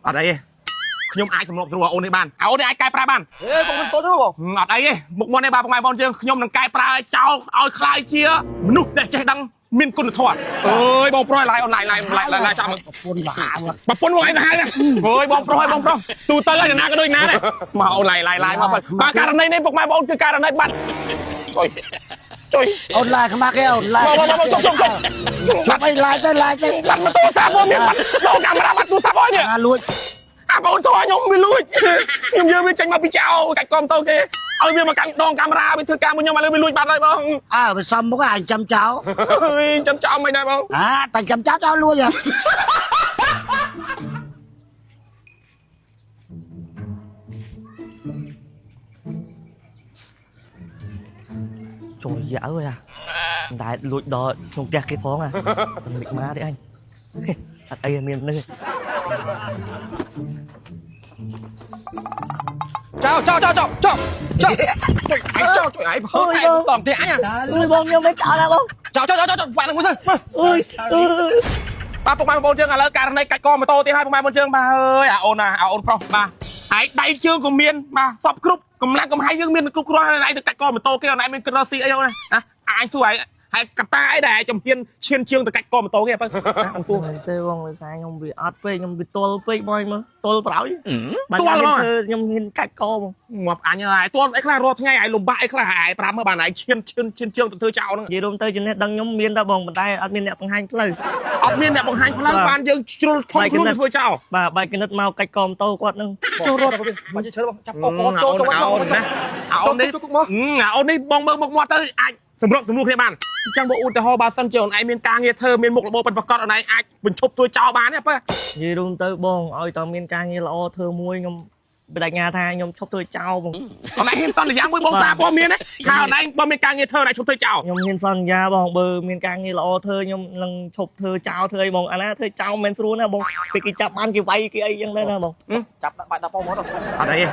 អត់អីទេខ្ញុំអាចសម្របសម្រួលអូននេះបានអូននេះអាចកែប្រែបាន អេបងមិនតូចទេបង អត់អីទេមុខមាត់នេះបាទបងប្អូនយើងខ្ញុំនឹងកែប្រែឲ្យចោលឲ្យខ្លាយជាមនុស្សដែលចេះដឹងមានគុណធម៌អើយបងប្រុសឡាយអូនឡាយឡាយឡាយចាំ ប្រពន្ធសាហាវ ប្រពន្ធមកឯងទៅហើយណាអើយបងប្រុសហើយបងប្រុសទូទៅហើយណាក៏ដូចណាដែរមកអូនឡាយឡាយឡាយមកបាទករណីនេះពុកម៉ែបងអូនគឺករណីបាត់ចុយចុយ អូនឡាយខ្មាក់គេអូនឡាយ មកមកមកជុំជុំជុំ ជប់អីឡាយទៅឡាយទៅ បាត់ម៉ូតូសាបងមានបាត់លោកាមេរ៉ាបាត់ទូរស័ព្ទអស់នេះ អាលួច អាបងធေါ်ខ្ញុំវាលួចខ្ញុំយើងវាចេញមកពីចៅកាច់កុំតូគេឲ្យវាមកកាន់ដងកាមេរ៉ាវាធ្វើការមួយខ្ញុំឥឡូវវាលួចបាត់ហើយបង អើវាសំមុខអញចាំចោល អើយចាំចោលមិនដែរបង អាតែចាំចោលចោលលួចហ៎ Trời dở rồi à. Tại lụi đò trong kẹt cái phón à. Mịt má đấy anh. Thật ấy miền nơi. ចោចោចោចោចោចោចុយឯងចោចុយឯងហើឯងតងទេអញ Uiបងខ្ញុំមិនចោលដែរបង ចោចោចោចោបាក់នឹងមួយសិនមើល Ui ui បាទពុកម៉ែបងប្អូនជើងឥឡូវករណីកាច់កម៉ូតូទៀតហើយពុកម៉ែបងប្អូនជើងបាទអើយអាអូនណាអាអូនប្រុសបាទឯងដៃជើងក៏មានបាទសពគ្រប់កម្លាំងកំហែងយើងមានគ្រប់គ្រាន់ហើយឯងទៅកាច់កម៉ូតូគេឯងមានក្រស៊ីអីអូនណាអញសួរឯងហើយកតាអីដែរចំហៀនឈានជើងទៅកាច់កម៉ូតូគេបើអូនសួរ ទេបងដោយសារខ្ញុំវាអត់ពេកខ្ញុំវាទល់ពេកបងមើលទល់ប្រោយខ្ញុំហ៊ានកាច់កបង ងាប់អញហើយទល់អីខ្លះរាល់ថ្ងៃឯងលំបាកអីខ្លះឯងប្រាប់មើលបានឯងឈានឈានឈានជើងទៅធ្វើចោលហ្នឹង និយាយរួមទៅចំណេះដឹងខ្ញុំមានតែបងប៉ុន្តែអត់មានអ្នកបង្ហាញផ្លូវ អត់មានអ្នកបង្ហាញផ្លូវបានយើងជ្រុលខំខ្លួនទៅធ្វើចោល បាទបែកគណិតមកកាច់កម៉ូតូគាត់នឹង ចូលរត់បាច់ឈើបងចាប់កកចូលចូល អូនណាអូននេះអូននេះបងមើលមុខមាត់ទៅអាចសម្រុកសម្រួលគ្នាបានអញ្ចឹងបើឧទាហរណ៍បើសិនជាអូនឯងមានការងារធ្វើមានមុខរបរពិតប្រាកដអូនឯងអាចបញ្ឈប់ធ្វើចោលបានទេបើ និយាយរួមទៅបងឲ្យតមានការងារល្អធ្វើមួយខ្ញុំបដិញ្ញាថាខ្ញុំឈប់ធ្វើចោលបង អូនឯងហ៊ានសន្យាមួយបងតាព័ត៌មានណាថាអូនឯងបើមានការងារធ្វើអូនឯងឈប់ធ្វើចោល ខ្ញុំហ៊ានសន្យាបងបើមានការងារល្អធ្វើខ្ញុំនឹងឈប់ធ្វើចោលធ្វើអីបងអាណាធ្វើចោលមិនស្រួលណាបងពេលគេចាប់បានគេវាយគេអីចឹងដែរណាបង ចាប់ដាក់បាច់ដាក់បងមកទៅ អត់អីទេ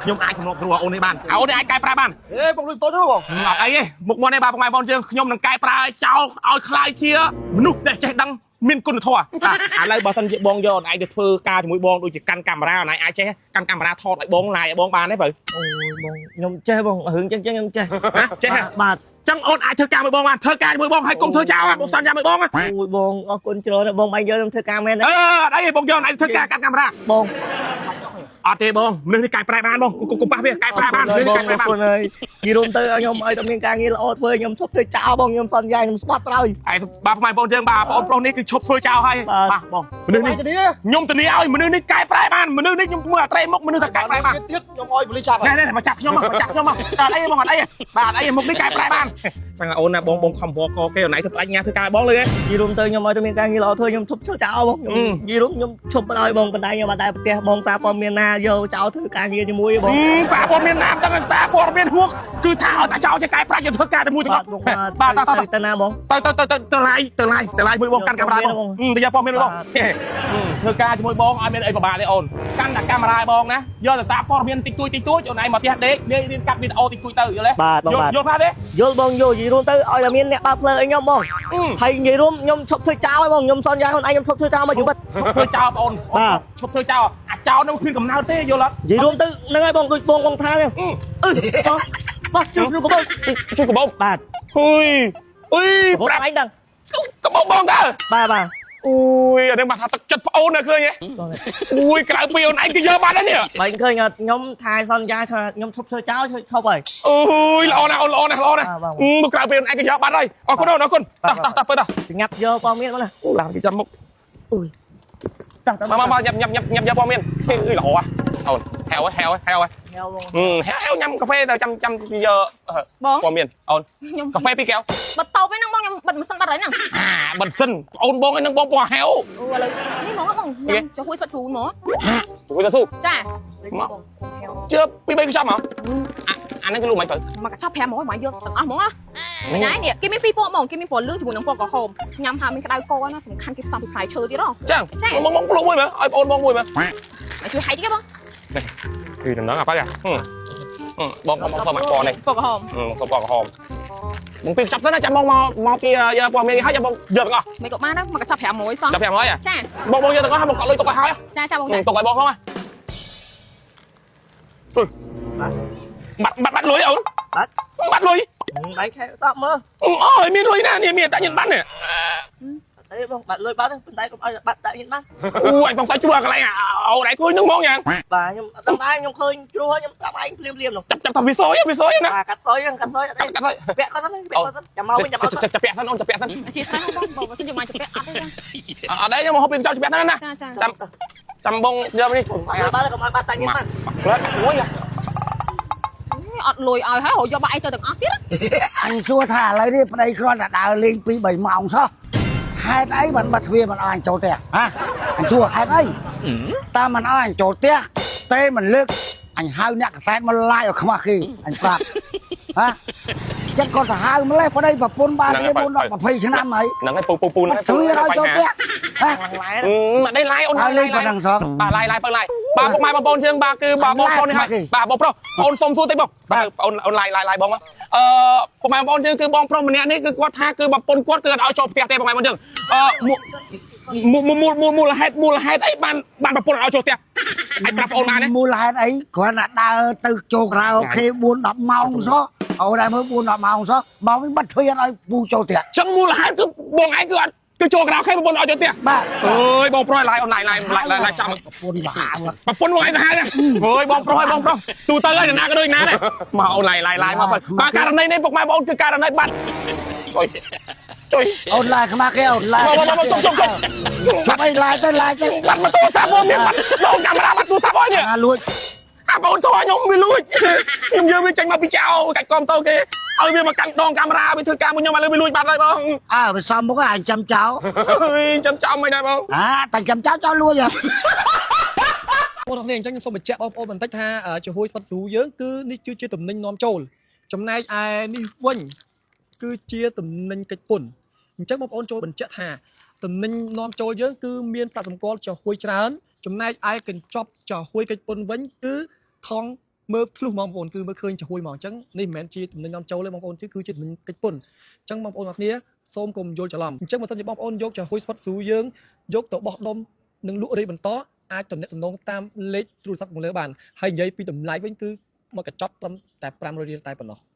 ខ្ញុំអាចសម្របសម្រួលអូននេះបានអូននេះអាចកែប្រែបាន អេបងលួចតូចទេបង អត់អីទេមុខមាត់នេះបាទបងប្អូនជើងខ្ញុំនឹងកែប្រែឲ្យចោលឲ្យខ្លាយជាមនុស្សដែលចេះដឹងមានគុណធម៌បាទឥឡូវបើសិនជាបងយកអូនឯងទៅធ្វើការជាមួយបងដូចជាកាន់កាមេរ៉ាអូនឯងអាចចេះកាន់កាមេរ៉ាថតឲ្យបងឡាយឲ្យបងបានទេបើ អូយបងខ្ញុំចេះបងរឿងចឹងចឹងខ្ញុំចេះ ណាចេះហ៎ បាទ ចឹងអូនអាចធ្វើការមួយបងបានធ្វើការជាមួយបងហើយកុំធ្វើចោលបងសន្យាមួយបង អូយបងអរគុណច្រើនបងឯងយកខ្ញុំធ្វើការមែន អឺអត់អីទេបងយកអូនឯងធ្វើការកាន់កាមេរ៉ា បង អត់ទេបងមនុស្សនេះកែប្រែបានបងកុំប៉ះវាកែប្រែបានមនុស្សនេះកែប្រែបាន អរគុណហើយនិយាយរួមទៅឲ្យខ្ញុំឲ្យតែមានការងារល្អធ្វើខ្ញុំឈប់ធ្វើចោលបងខ្ញុំសន្យាខ្ញុំស្បាត់ប្រោយ ឯងបាទបងប្អូនយើងបាទបងប្រុសនេះគឺឈប់ធ្វើចោលហើយបាទបងមនុស្សនេះ ទៅនេះ ខ្ញុំធានាឲ្យមនុស្សនេះកែប្រែបានមនុស្សនេះខ្ញុំមើលអត្រេមុខមនុស្សតែកែប្រែបាន ទៀតខ្ញុំអោយប៉ូលីសចាប់ ណែណែមកចាប់ខ្ញុំមកចាប់ខ្ញុំមកអត់អីបងអត់អីបាទអត់អីមុខនេះកែប្រែបានចឹងអូនណាបងបងខំវកគេអូនឯងធ្វើបញ្ញាធ្វើការបងលើ និយាយរួមទៅខ្ញុំឲ្យតែមានការងារល្អធ្វើខ្ញុំឈប់ធ្វើចោលបងខ្ញុំនិយាយរួមខ្ញុំឈប់បណ្ដោយបងបណ្ដាខ្ញុំអត់ដែរផ្ទះបងសារព័ត៌មានណាយកចោលធ្វើការងារជាមួយបង សារព័ត៌មានណាមទាំងសារព័ត៌មានហួសគឺថាឲ្យតែចោលចេះកែប្រែយើងធ្វើការតែមួយទាំងអស់ បាទ បាទត ទៅទៅណាបង ទៅទៅទៅទៅឡាយទៅឡាយទៅឡាយមួយបងកាន់កាមេរ៉ាបងទៅយកព័ត៌មានបងធ្វើការជាមួយបងឲ្យមានអីពិបាកទេអូនកាន់តែកាមេរ៉ាបងណាយកតែសារព័ត៌មានតិចតួចតិចតួចអូនឯងមកផ្ទះដេកដេករៀនកាត់វីដេអូតិចតួចទៅយល់ទេយល់ខ្លះទេ យល់បងយល់និយាយរួមទៅឲ្យតែមានអ្នកបើកផ្លូវឲ្យខ្ញុំបងហើយនិយាយរួមខ្ញុំឈប់ធ្វើចោលហើយបងខ្ញុំសន្យាខ្លួនឯងខ្ញុំឈប់ធ្វើចោលមកជីវិត ឈប់ធ្វើចោលបងអូនឈប់ធ្វើចោលអាចោលនឹងគ្មានកំណើតទេយល់អត់ និយាយរួមទៅហ្នឹងហើយបងដូចបងបងថាហ្នឹងអឺបងបងជួយកបង ជួយកបោ បាទ ហ៊ុយអុយ បង ប្រាប់ ឯងដឹង កបោបងតើ បាទបាទ អូយអានេះមកថាទឹកចិត្តប្អូនណាឃើញទេ បង អូយក្រៅពីអូនឯងគេយកបាត់ហើយនេះ បើឃើញខ្ញុំថាសន្យាថាខ្ញុំឈប់ធ្វើចោលឈប់ហើយ អូយល្អណាស់អូនល្អណាស់ល្អណាស់មកក្រៅពីអូនឯងគេយកបាត់ហើយអរគុណអូនអរគុណតោះតោះតោះទៅតោះ ញ៉ាប់យកបងមានបងណា ឡើងគេចាំមុខ តោះតោះ មកមកញ៉ាំញ៉ាំញ៉ាំញ៉ាំយកព័ត៌មានអើយល្អអូនហែវហែវហែវ ហែវបង ហែវញ៉ាំកាហ្វេទៅចាំចាំយក បង ព័ត៌មានអូន ខ្ញុំ កាហ្វេពីរកែវ បិទតូបហ្នឹងបងខ្ញុំបិទម៉ាស៊ីនបាត់ហើយហ្នឹង អាបិទសិនអូនបងឯនឹងបងពណ៌ហែវ អូឥឡូវនេះហ្មងបងញ៉ាំចូលហួយស្វិតស្រូហ្មង ហាជួយទៅស៊ូ ចា មកជឿពីរបីកញ្ចប់មកអាហ្នឹងគេលក់មិនទៅ មកកញ្ចប់5ហ្មងមកយកទាំងអស់ហ្មងណាណែនេះគេមានពីរពណ៌ហ្មងគេមានពណ៌លឿងជាមួយនឹងពណ៌ក្រហមញ៉ាំហើយមានក្តៅកណាសំខាន់គេផ្សំពីផ្លែឈើទៀតហ៎ ចឹងមកមកលក់មួយមើលឲ្យបងបងមួយមើល ជួយហែកតិចបង គឺដំណឹងអាប៉ាបងបងបងមកពណ៌នេះ ពណ៌ក្រហម មកពណ៌ក្រហម បងពីចាប់សិនណាចាំបងមកមកពីយកព័ត៌មាននេះហើយចាំបងយកទាំងអស់ មិនក៏បានដែរមកកញ្ចប់500សោះ ចាប់500ហ៎ ចា បងបងយកទាំងអស់ហើយបងកក់លុយទុកឲ្យហើយ ចាចាបងចា ទុកឲ្យបងហ៎បាត់បាត់បាត់លុយអូន បាត់ បាត់លុយ ដៃខែតបមើល អូយមានលុយណានេះមានតែញ៉ាំបាននេះ អីបងបាត់លុយបាត់ប៉ុន្តែកុំឲ្យបាត់ដាក់ញ៉ាំបាន អូអញសង្ស័យជួកន្លែងអូនឯងឃើញនឹងហ្មងយ៉ាង បាទខ្ញុំអត់ដឹងដែរខ្ញុំឃើញជ្រុះខ្ញុំប្រាប់ឯងភ្លាមភ្លាមនោះ ចាប់ចាប់ថាវាសយវាសយណា បាទកាត់សយហ្នឹងកាត់សយអត់អី កាត់សយ ពាក់គាត់ហ្នឹងពាក់គាត់ចាំមកវិញចាំមក ចាប់ពាក់សិនអូនចាប់ពាក់សិន អធិស្ឋានបងបងបើសិនជាមកជពាក់អត់ទេចា អត់ទេខ្ញុំមកហូបពីចោលចាប់ពាក់សិនណា ចាចា ចាំចាំបងយកនេះ បាត់បាត់កុំឲ្យបាត់ដាក់ញ៉ាំបាន លើលុយ អត់លុយឲ្យហើយរយកបាក់អីទៅទាំងអស់ទៀត អញសួរថាឥឡូវនេះប្តីគ្រាន់តែដើរលេង2 3ម៉ោងសោះហេតុអីបានបាត់ទ្វារមិនឲ្យអញចូលផ្ទះហ៎អញសួរហេតុអីតាមមិនឲ្យអញចូលផ្ទះទេមិនលើកអញហៅអ្នកកសែតមកឡាយឲ្យខ្មាស់គេអញប្រាប់ហ៎ចិត្តគាត់ទៅហៅម្លេះប្តីប្រពន្ធបានគេ4 10 20ឆ្នាំហើយ ហ្នឹងហើយពូពូពូហ្នឹង ទ្វារឲ្យចូលផ្ទះហ៎ អត់ទេឡាយអូន ឲ្យលេងប៉ុណ្ណឹងសោះ បាទឡាយឡាយបើឡាយបាទពុកម៉ែបងប្អូនយើងបាទគឺបាទបងប្អូននេះហើយបាទបងប្រុសអូនសុំសួរតិចបងបាទអូនអូនឡាយឡាយឡាយបងអឺពុកម៉ែបងប្អូនយើងគឺបងប្រុសម្នាក់នេះគឺគាត់ថាគឺប្រពន្ធគាត់គឺអត់ឲ្យចូលផ្ទះទេពុកម៉ែបងប្អូនយើងអឺមូលមូលមូលមូលហេតុមូលហេតុអីបានបានប្រពន្ធអត់ឲ្យចូលផ្ទះអាចប្រាប់បងបានទេ មូលហេតុអីគ្រាន់តែដើរទៅចូលក្រៅអូខេ4 10ម៉ោងសោះអូនដែរមើល4 10ម៉ោងសោះមកវិញបាត់ទ្វារឲ្យពូចូលផ្ទះ ចឹងមូលហេតុគឺបងឯងគឺអត់គឺចូលក្រៅខេប្រពន្ធអត់ចូលផ្ទះ បាទ អើយបងប្រុសឡាយអូនឡាយឡាយឡាយចាំ ប្រពន្ធសាហាវ ប្រពន្ធបងឯងសាហាវណាអើយបងប្រុសហើយបងប្រុសទូទៅហើយណាក៏ដូចណាដែរមកអូនឡាយឡាយឡាយមកបាទករណីនេះពុកម៉ែបងគឺករណីបាត់ជួយជួយ អូនឡាយខ្មាស់គេអូនឡាយ មកមកជុំជុំជុំ ជប់អីឡាយទៅឡាយទៅ បាត់ម៉ូតូសាប់បងមានបាត់ដងកាមេរ៉ាបាត់ទូរស័ព្ទអស់នេះ អាលួច អាបងធေါ်ខ្ញុំវាលួចខ្ញុំយើងវាចេញមកពីចៅកាច់កុំតូគេឲ្យវាមកកាន់ដងកាមេរ៉ាវាធ្វើការមួយខ្ញុំឥឡូវវាលួចបាត់ហើយបង អើវាសំមុខអញចាំចោល អើយចាំចាំមិនដែរបង អាតែចាំចោលចោលលួចហ៎ បងប្អូនអរគ្នាអញ្ចឹងខ្ញុំសូមបញ្ជាក់បងប្អូនបន្តិចថាចំហួយស្វិតស៊ូយើងគឺនេះគឺជាទំនិញនាំចូលចំណែកឯនេះវិញគឺជាទំនិញកិច្ចពន្ធអញ្ចឹងបងប្អូនចូលបញ្ជាក់ថាទំនិញនាំចូលយើងគឺមានប្រាក់សម្គាល់ចំហួយច្រើនចំណែកឯកញ្ចប់ចំហួយកិច្ចពន្ធវិញគឺថងមើលធ្លុះបងប្អូនគឺមើលឃើញចំហួយហ្មងអញ្ចឹងនេះមិនមែនជាទំនិញនាំចូលទេបងប្អូនគឺជាទំនិញកិច្ចពន្ធអញ្ចឹងបងប្អូនអរគ្នាសូមកុំយល់ច្រឡំអញ្ចឹងបើសិនជាបងប្អូនយកចំហួយស្វិតស៊ូយើងយកទៅបោះដុំនិងលក់រាយបន្តអាចទំនាក់ទំនងតាមលេខទូរស័ព្ទខាងលើបានហើយនិយាយពីតម្លៃវិញគឺមកកញ្ចប់ត្រឹមតែ500រៀលតែប៉ុណ្ណោះ។